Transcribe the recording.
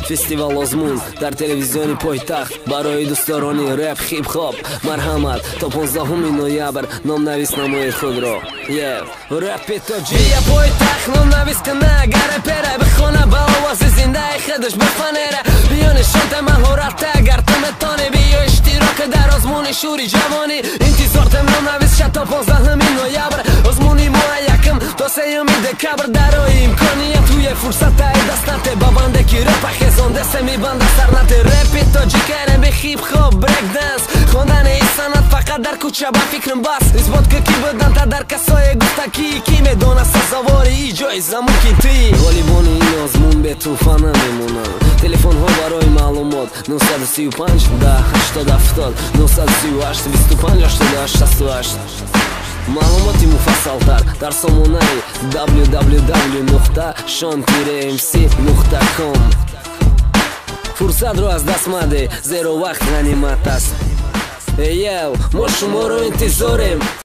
Фестивал озмун дар телевизиони пойтахт барои дӯстдорони рэп, хип-хоп. Марҳамат, то 15 ноябр номнавис намоед худро. Е рэпи тоҷия пойтахт номнавис кана, агар рэпера бихона ба овози зиндаи худаш ба фанера. Биё, нишонта маҳората, агар ту метонӣ, биё иштирок дар озмуни шӯри ҷавонӣ. Интизортем, номнавис ша то 15 ноябр. Озмуни моҳ якм то 3 декабр. Дарои имконият туе фурсатаи даст нате, ба банде ки рэпа хезондесе мибанда сарнате. Рэпи тоҷик, R&B, хип-хоп, брейк-данс, хондани ин санъат фақат дар кӯча ба фикрам бас. Исбот ки ки буданта дар касое гуфта, ки медона сазовори и ҷоиза мумкин ти. Ғолибони ин озмун бетӯҳфа намемонанд. Телефонҳо барои маълумот: 935 10 80 70, 938 25 88 68. Маълумоти муфассалтар дар сомонаи www.shon-mc.com. Фурсатро аз даст мадеҳ, зеро вақт ғанимат аст. Эяв, мо шуморо интизорем.